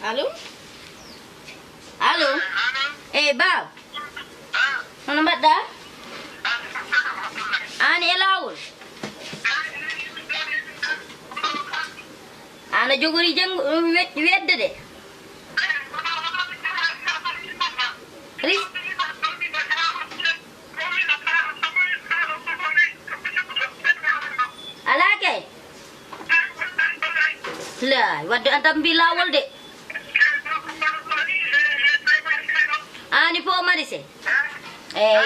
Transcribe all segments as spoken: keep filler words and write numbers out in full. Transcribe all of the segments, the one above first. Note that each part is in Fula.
Allo? Allo? Eyi, Baaba. Hono mbaɗɗaa? Aan e laawol? Aan a jogori janngo, um, we-, wedde de. Ris-, alaa kay. Laay, wadde aan tan mbii laawol de. Aani fof marise. Eey.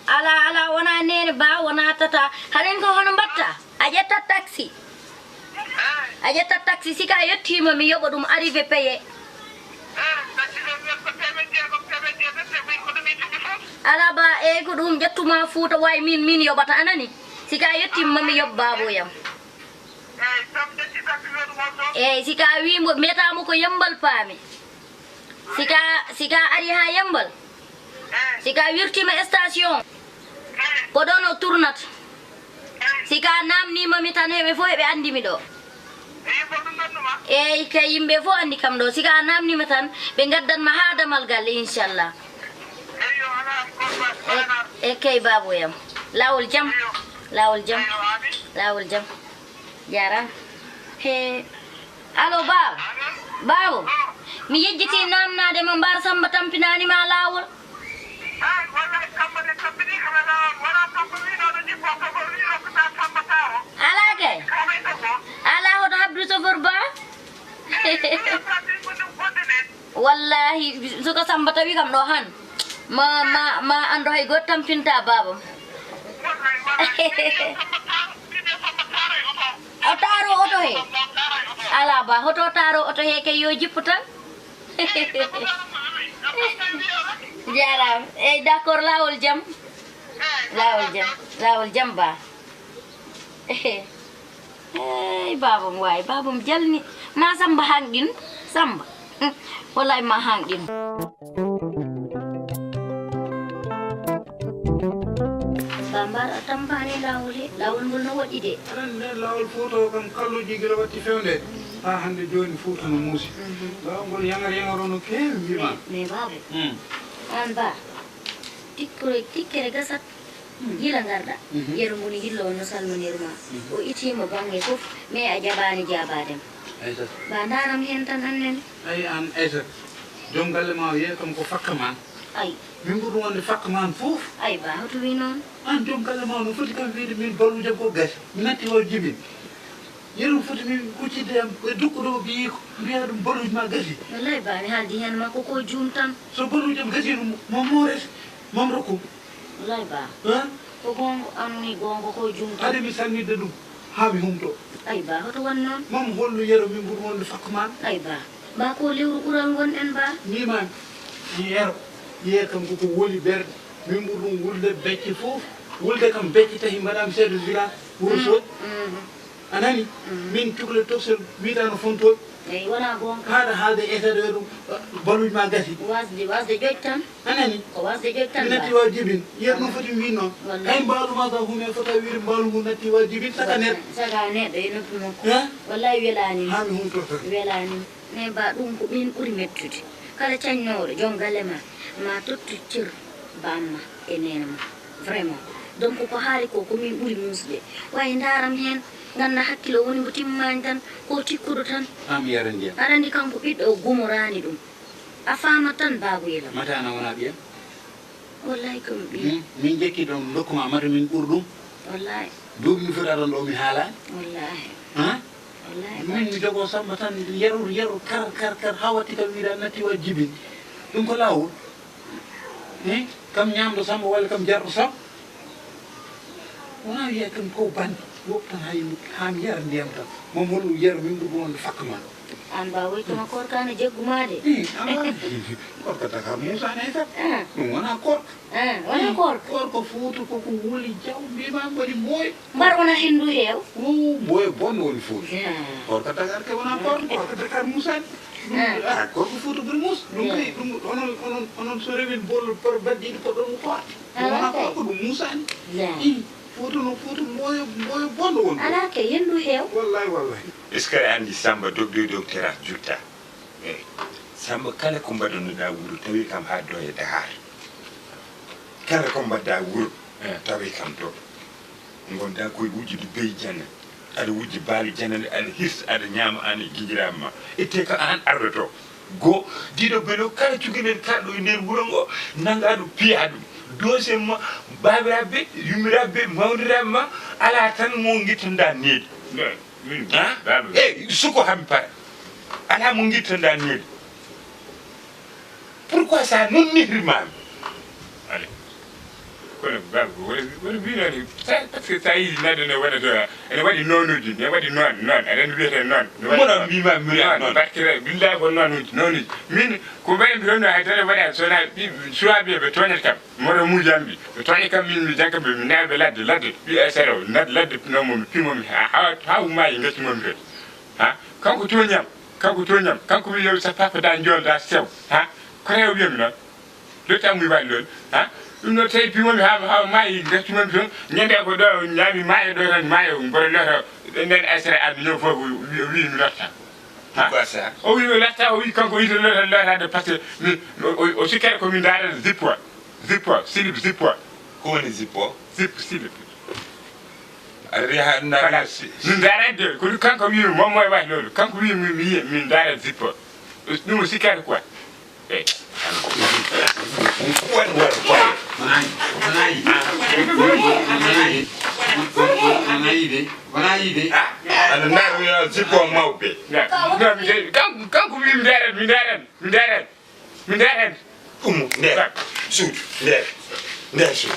Alaa, alaa, wonaa neene ba, wonaa tata. Haɗen ko hono mbaɗta? A ƴetta taxi. A ƴetta taxi, si ka yettiima mi yoɓa ɗum arrivé payé. Alaa ba, eey ko ɗum ƴettuma Fuuta way min, min yoɓata, a nani? Si ka yettiima mi yoɓ baaboyam. Eey, si ka wii mbo, mbiyata mo ko Yambal paami. Si ka, si ka ari haa Yambal, si ka wirtiima station, ko ɗoon o tournata. Si ka naamniima mi tan, heɓe fof heɓe anndi mi ɗo. Eey, kay yimɓe fof anndi kam ɗo. Si ka naamniima tan, ɓe ngaddan ma haa damal galle, inchallah. E, e kay baaboyam. Laawol jam. Laawol jam. Laawol jam. Jaaraama. He. Allo, baaba. Baabo. Mi yejjitii naamnaade ma, mbar Sammba tampinaani ma laawol. Alaa kay. Alaa hoto habdu sofor ba. Wallaahi, so ko Sammba tawi kam ɗo han. Ma, ma, ma anndu hay gooto tampinta baabam. O taaro oto he. Alaa ba, hoto taaro oto he kay yo jippu tan. Jaaraama. Eey, d'accord, laawol jam. Laawol jam, laawol jam ba. Eey, baabam waay, baabam jalni. Ma Sammba hanɗin, Sammba. Wallaay ma hanɗin. Ba mbar a tampaani laawol he, laawol ngol no waɗi de. Aɗa anndi laawol Fuuta o kam kalluji gila watti fewnde. Haa hannde jooni Fuuta no muusi. Mhm. Laawol ngol yangar yangar o no keewi mbiima. Mais, mais baaba, hmm, aan ba, tikkere, tikkere gasat. Hmm. Gila ngarɗa. Mhm. Yero ngoni hillo on no salmoniru ma. Mhm. O itiima bannge fof, mais a jaɓaani jaabaade ma. Aysata. Ba ndaaram heen tan annen. Ay aan Aysata, joom galle ma o yeeya kam ko fakka ma. Ay. Min ɓuri wonde fakka ma an fof. Ay ba, hoto wi noon. Aan joom galle ma o no foti kam wiide min balujam ko gasi. Mi natti o jibin. Yeru foti min huccitde am e dukkuɗo o ɓiyiiko, mbiya ɗum baluuji ma gasi. Wallay ba, mi haaldi heen makko ko juum tan. So baluuji am gasiino, mo moores, mam rokku. Wallay ba. Hein? Ko goonga, an ni goonga ko juum tan. Hade mi sannidde ɗum, haa mi humto. Ay ba, hoto won noon. Mam hollu Yero min ɓuri wonde fakko ma. Ay ba. Ba ko lewru ɓural ngonɗen ba? Mbiimaami, Yero, Yero kam ko ko woni ɓerɗe. Min ɓuri ɗum wulde becce fof. Wulde kam becce tahi mbaɗaami chef de village Wuro Sooji. Mm, mm. A nani? Mm. Min cukalel tokosel wiyetaano Fontooɓe. Eyi, wonaa goonga. Haaɗa haalde e seeɗa ɗum, baluuji ma gasi. Wasde, wasde ƴoƴ tan. A nani? Ko wasde ƴoƴ tan. Mi natti ba. Waaw jibin. Yer no foti mi wiin noon. Wallay. Hay mbaalu ma ka hume fota wiide mbaalu ngu natti waaw jibin saka neɗɗo. Saka neɗɗo e noppi makko. Hein? Wallay welaani. Haa mi humto tan. Welaani. Mais ba ɗum ko ɓeen ɓuri mettude. Kala cañnooɗo joom galle ma, ma tottu cer bamma e neene ma. Vraiment. Donc ko haali ko, ko min ɓuri muusde. Wayi ndaaram heen, ngannda hakkille o woni mbo timmaani tan, ko tikkuɗo tan. Haa mi yara ndiyam. Aɗa anndi kanko ɓiɗɗo o gumoraani ɗum. A faamat tan, Baabuyel am. Mata na wona ɓiyam? Wallahi ko mi ɓiy. Hmm? Min jekki ɗon dokkuma mata min ɓur ɗum. Wallahi. Duuɓi mi fota ɗon ɗo mi haalaani. Wallahi. Ha? Wallahi. Min mi jogo Samba tan yeru yeru kar kar kar haa watti kam wiiɗa natti wa jibin. Ɗum ko laawol. Hi? Kam ñaamɗo Samba walla kam jarɗo Samba? Wona wiya kam ko bandi. Woɓ tan hay haa mi yara ndiyam tan. Moom hol yara min ɗum wonde fakka ma. An ba woy kono korka ne jaggu ma de. Ih, ala. Korka taka Moussa ne tan. Ah. Ɗum wona korka. Ah, wona korka. Korka Fuuta ko ko wuli jaw mbima mbaɗi mboy. Mbar wona hindu heew. Uu, mboy bonno woni Fuuta. Ya. Korka Dakar ke wona korka, korka Dakar Moussa ne. Ah. Ah, korka Fuuta ɓuri Moussa. Ɗum kay, ɗum onon, onon, onon so rewin bol par baddiɗo ko ɗon korka. Ah, wona korka ɗum Moussa ne. Ya. Ih. Footo no footo mboyo, mboyo bonɗo won ɗo. Alaa kay, yenndu heew. Wallahi, wallahi. Est-ce que aɗa anndi Samba dogde dow terrasse jutta? Eey. Samba, kala ko mbaɗunoɗaa wuro, tawi kam haa doye Dakar. Kala ko mbaɗɗaa wuro, eh, tawi kam to. Ngonɗaa koye wujjude beyi janane. Aɗa wujja baali janane, aɗa hirsa, aɗa ñaama, aan e giñiraaɓe ma. Ete ko aan ardoto. Go, diɗo belo kala cukalel kalɗo e nder wuro ngo, nanngaa ɗum, piyaa ɗum. Dose ma, baabiraaɓe, yummiraaɓe, mawniraaɓe ma, alaa tan mo ngittanɗaa needi. Eey, min, ah? Baaba. Eey, suko haa mi para. Alaa mo ngittanɗaa needi. Pourquoi ça, noon nehri ma mi? Allez. Kono baaba, wona, wona mbinoɗe, sa, par ce que sa yii neɗɗo ne waɗata, ene waɗi noonuuji, ne waɗi noon, noon, aɗa anndi wiyete noon. Ne waɗi mona noon. Mbima mi wiya noon, noon. Barkira, billahi ko noonuuji, noonuuji. Min, ko mbaɗi mi ɗon, hay dara waɗa, so wona ɓi, suwaaɓe ɓe tooñata kam. Moro mujambi, ɓe tooñi kam min, mi jannga ɓe, mi nawa ɓe ladde, ladde, ɓi e sero, nad-, ladde pinomo mi, pimo mi, ha, ha, ha umma e ngacci mo mi. Ha? Kanko tooñi am, kanko tooñi am, kanko wi yo sa papa da njool da sew. Ha? Ko rew wiyam noon. Lotta muy waɗi lool. Ha? Ɗum noon tawi pimomi haa, haa maayi, ngartimomi toon. Ñande ko ɗo ñaami maayo ɗo tan, maayo mboɗo loota. Nden asra am ñoo fof wi-, wi mi lotta. Ha? Pourquoi ça? O wi mi lotta, o wi kanko yito loota, lootade par ce que mi, o, o, o sikkata ko mi ndaarata zippo. Zippo, silip zippo. Ko woni zippo? Zip, silip. Aɗa wiya haa ɗum naata. Voilà. Si-, si- Min ndaarata de, ko ɗum kanko wi moom mooy wax loolu. Kanko wi mi, mi, mi ndaarata zippo. Ɗum o sikkata quoi. Eey. Won, won, won. Wonaa yi, wonaa yi. Wonaa yi. Wonaa yi de. Wonaa yi de. Aɗa ndaara mi wiya zippo mawɓe. Ya. Non, mi de, kanko, kanko wi mi ndaarata, mi ndaarata, mi ndaarata. Mi ndaarata. Ummo, nder suudu, nder, nder suudu.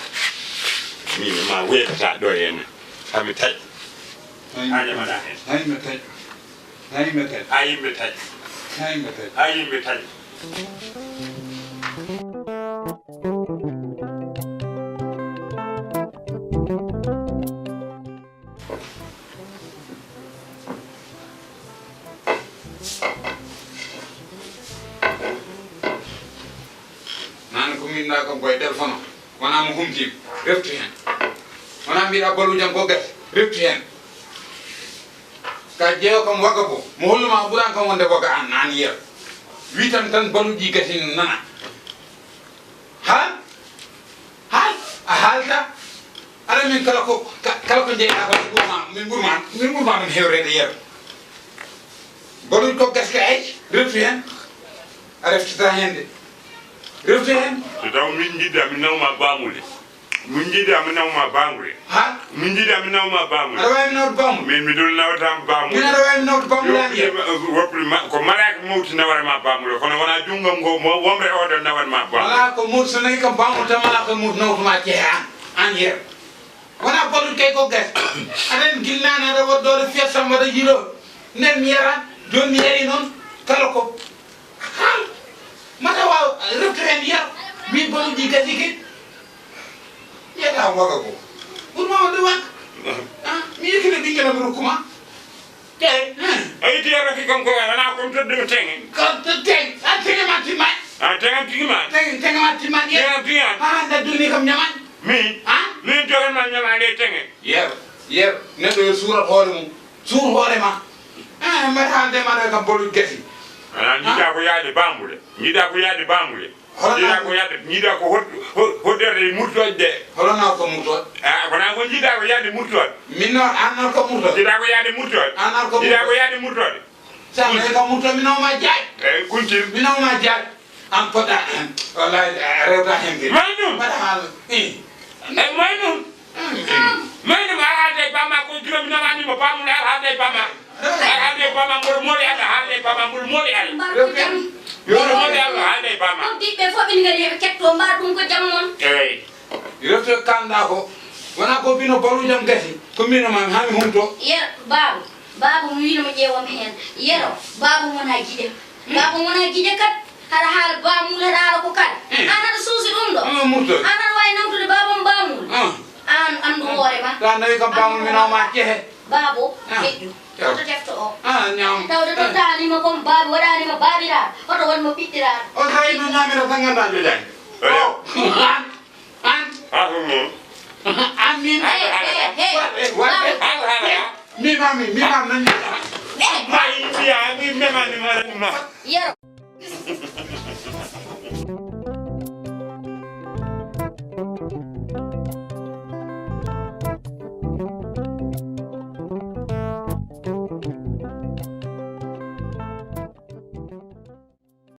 Min ma weetata ɗo henna. Hami taƴ. Hay mi taƴ. Hay mi taƴ. Hay mi taƴ. Hay mi taƴ. Hay mi taƴ. Hay mi taƴ. Nane ko min nda kam koye téléphone o. Wona mo humti, reftu hen. Wona mbiɗa balujan ko gasi, reftu hen. Ka jeeyo kam waga bo, mo holluma ɓuran kam wonde waga an, an yer. Wi tan tan baluji gasi nana. Haal? Haal? A haalta? Aɗa min kala ko, ka-, kala ko jeyɗa ko min ɓurma, min ɓurma, min ɓurma ɗum hewreede yeru. Baluji ko gaske ay, reftu hen. A reftata hen de. Reftu hen. So taw min jiɗɗa, min nawma bamule. Min jiɗɗa, min nawma bamule. Ha? Min jiɗɗa, min nawma bamule. Aɗa wawi nawde bamule? Min, mi ɗon nawata bamule. Min aɗa wawi nawde bamule an yer? Yo, yo, woɓɓe ma-, ko malaaka mawti nawata ma bamule, kono wona junngam ngo mo-, womre oɗon nawata ma bamule. Wala ko mawti, so nawi kam bamule tan malaaka mawti nawtuma cehe an, an yer. Wona baɗude kay ko gasi. Aɗa anndi gila naane aɗa waɗɗoore fiyat sam waɗa yiɗo. Nden mi yara, jooni mi yari noon, kala ko. Haal. Mata waaw reftu heen yar. Mi baɗuji gasi ke. Yiyata waga ko. Ɓurma wonde waga. Ah, mi yekkita ɓinngel am rokkuma. Tey. Hmm. A yiɗi yaraki kanko, wona ko mi tedduɗo teŋe. Ko to teŋ. A teŋe ma timma. A teŋe timma. Teŋe, teŋe ma timma. Teŋe timma. Ah, nda duni kam ñaman. Mi? Ah? Min jogan ma ñamaande e teŋe. Yer, yer, neɗɗo yo suurat hoore mum. Suur hoore ma. Ah, mbaɗa haalde ma ɗo kam bolu gasi. Ana jiɗa ko yaade bambude. Jiɗa ko yaade bambude. Hono jiɗa ko yaade, jiɗa ko hod-, ho-, hoddere e murtoje de. Hono na ko murtoje? Ah, kono ko jiɗa ko yaade murtoje. Min no, an no ko murtoje. Jiɗa ko yaade murtoje. An no ko murtoje. Jiɗa ko yaade murtoje. Sa ne ko murtoje, min o ma jaay. Eh, kuntir. Min o ma jaay. An poɗɗa, wallahi, a rewta hen kadi. May ɗum. Mbaɗa haala. Eh. Eh, may ɗum. Mm. May ɗum, a haalde e bamma ko juromi nawani mo bammuɗo, a haalde e bamma. A haalde e bamma, mboɗo mooli Allah, haalde e bamma, mboɗo mooli Allah. Mbaɗa ko jam. Mboɗo mooli Allah, haalde e bamma. Ɗum ɓiɓɓe fof ɓe ngari heɓe ketto, mbaɗa ɗum ko jam mon. Eey. Refte kanɗa ko, wona ko bino balujam gasi, ko mbino ma, ha mi humto. Yer, baabu, baabu mi wino mo ƴeewam hen. Yero, baabu wona gide. Baabu wona gide kat, haɗa haala bamul, haɗa haala ko kala. Mm. An haɗa suusi ɗum ɗo. Mm, murto. An haɗa wawi nawtude baabam bamul. Mm. An andu hoore ma. Sa nawi kam bamul mi nawma cehe. Baabu, ah, heƴƴu. Hoto defto o. Ah, ñaam. Tawde tottanima kom baabi, waɗanima baabiraaɗo. Hoto wonmo ɓiɗɗiraaɗo. O sayi no ñaamira tan ganda joƴani. Oya. O. An. An. Ha ɗum noon. Amin. Hey, hey, hey. Warɓe. Haala, haala. Mimami, mimami, nani. Hey. Ma, mbiya, mi memani, ma, ma. Yero.